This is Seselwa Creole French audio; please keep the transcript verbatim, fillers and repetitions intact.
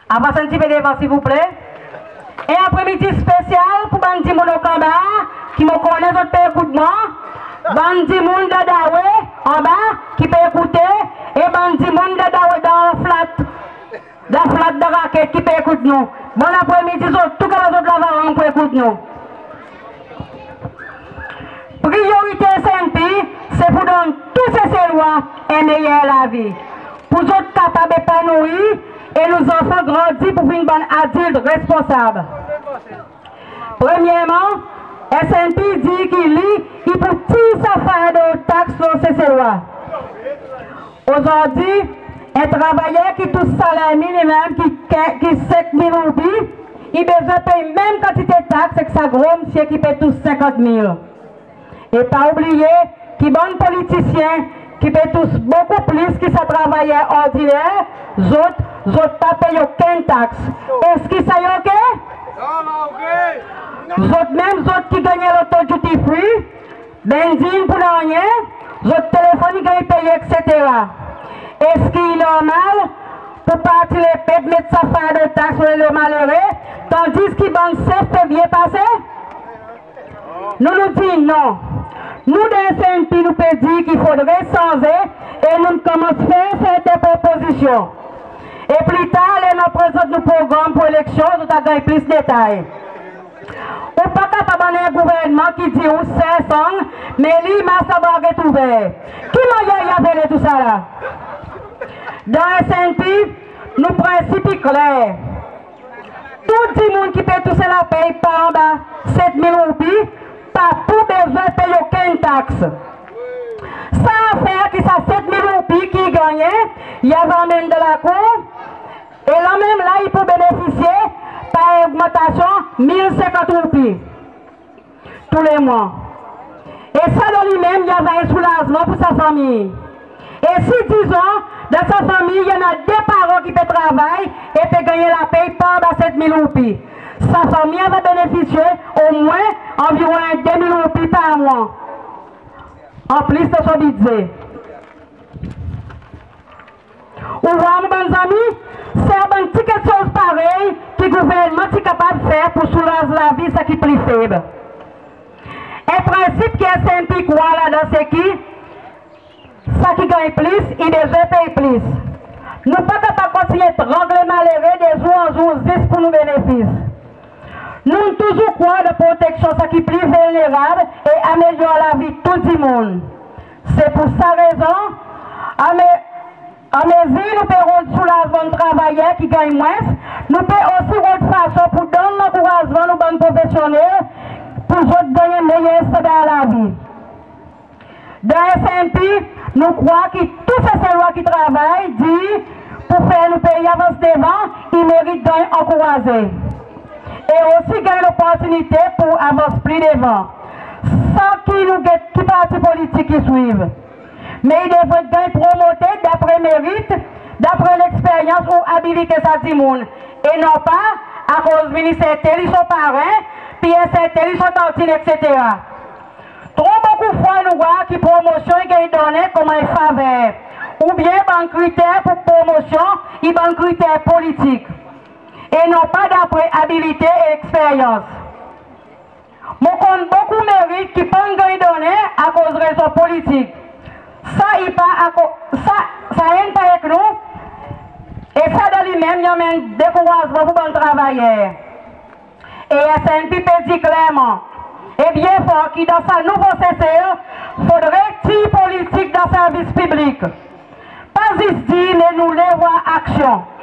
Avans en pti pe devan silvouple. En apre midi spesyal pour bann dimoun Okanba ki mon konnen zot pe ekout mwan. Bann dimoun dan Dawe anba ki pe ekoute, e bann dimoun dan Dawe dan flat, dan flat dan Raket ki pe ekout nou. Bon apre midi zot tou, ki zot Lavaran pour ekout nou. Priyorite SNP se pour donn tou Seselwa en meyer lavi, pour zot kapab epanouir e nou zanfan grandi pour vin bann adilt responsab. Premyerman, SNP dir ki li i pour tir sa fardo taks lo Seselwa. Ozordi, en travayer ki tous saler minimem ki, ki senk mil roupi, i bezwen pey menm kantite taks ek sa gro msye ki pe tous senkant mil. E pa oubliye ki bann politisyen ki pe tous bokou plis ki sa travayer ordiner, zot, zot pa pey okenn taks. Eski sa i oke? Zot menm, zot ki ganny loto duty free, benzin pour nanryen, zot telefonn i ganny peye, etsetera. Eski i normal pour parti lepep met sa fardo taks lo le malere, tandis ki bann sef pe byen pase? Nou, nou dir non. Nou dan SNP nou pe dir ki fodre sanze e nou'n konmans fer serten propozisyon. E pli tar ler nou prezant nou progranm pour eleksyon, zot a ganny plis detay. Ou pa kapab annan en gouvernman ki dir ou serre sang, me li i mars labragett ouver. Ki mannyer i a fer tousala? Dan SNP, nou prensip i kler. Tou dimoun ki pe tous en lapey pa anba set mil roupi pa pou bezwen pey okenn taks. Sa afer ki sa set mil roupi ki i gannyen, i ava anmenn dan lakour, e lanmenm la i pou benefisye par en ogmantasyon mil senkant roupi tou le mwan. E sa dan li menm i ava en soulazman pour sa fanmir. E si dizon dan sa fanmir i annan de paran ki pe travay e pe ganny en lapey pa anba set mil roupi, sa fanmir ava benefisye omwen anviron en de mil roupi par mwan an plis dan son bidze. Ou war mon bann zanmi, se bann pti keksoz parey ki gouvernman ti kapab fer pour soulaz lavi sa ki pli feb. En prensip ki SNP i krwar ladan se ki sa ki ganny plis i bezwen pey plis. Nou pa kapab kontinyen trangle malere de zour an zour zis pour nou benefis. Nou'n touzour krwar dan proteksyon sa ki pli vilnerab e amelyor lavi tou dimoun. Se pour sa rezon, anme-, anmezir nou pe rod soulazman travayer ki ganny mwens, nou pe osi rod fason pour donn lankourazman nou bann profesyonnel pour zot ganny en meyer standar lavi. Dan SNP, nou krwar ki tou Seselwa ki travay dir pour fer nou pei avans devan, i merit ganny ankouraze e osi ganny loportinite pour avans pli devan, san ki nou get ki parti politik i swiv. Me i devret ganny promote dapre merit, dapre leksperyans ou abilite sa dimoun, e non pa akoz Minis entel i son paren, PS entel i son tantin, etsetera. Tro bokou fwa nou war ki promosyon i ganny donnen konman en faver, oubyen bann kriter pour promosyon i bann kriter politik e non pa dapre abilite e leksperyans. Mon konn bokou merit ki pa'n ganny donnen akoz rezon politik. Sa i pa ako-, sa, sa enn pa ek nou, e sa dan li menm i anmenn dekourazman pour bann travayer. E SNP pe dir klerman e byen for ki dan sa nouvo Sesel, fodre tir politik dan servis piblik. Pa zis dir, me nou le war aksyon.